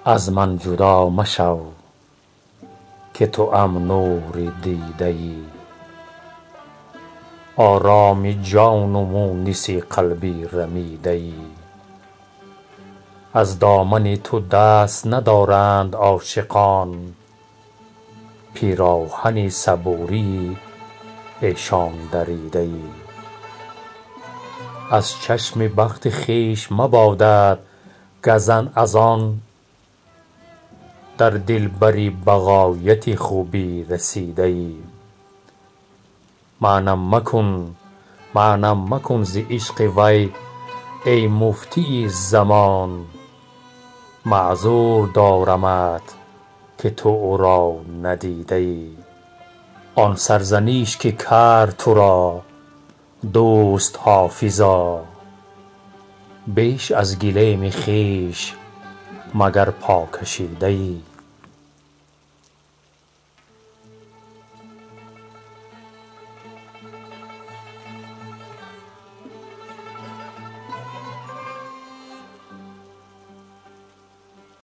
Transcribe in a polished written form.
Аз ман ҷудо машав, ки туам нури дидаӣ, ороми ҷону муниси қалби рамидаӣ. Аз домани ту даст надоранд ошиқон, пироҳани сабурии эшон даридаӣ. Аз чашми бахти хеш мабодат газанд, аз он дар дилбарӣ ба ғояти хубӣ расидаӣ. Маънам макун, маънам макун зи ишқи вай, эй муфтии замон, маъзур дорамат, ки ту ӯро надидаӣ. Он сарзаниш, ки кард туро дӯст Ҳофизо, беш аз гилеми хеш магар по кашидаӣ.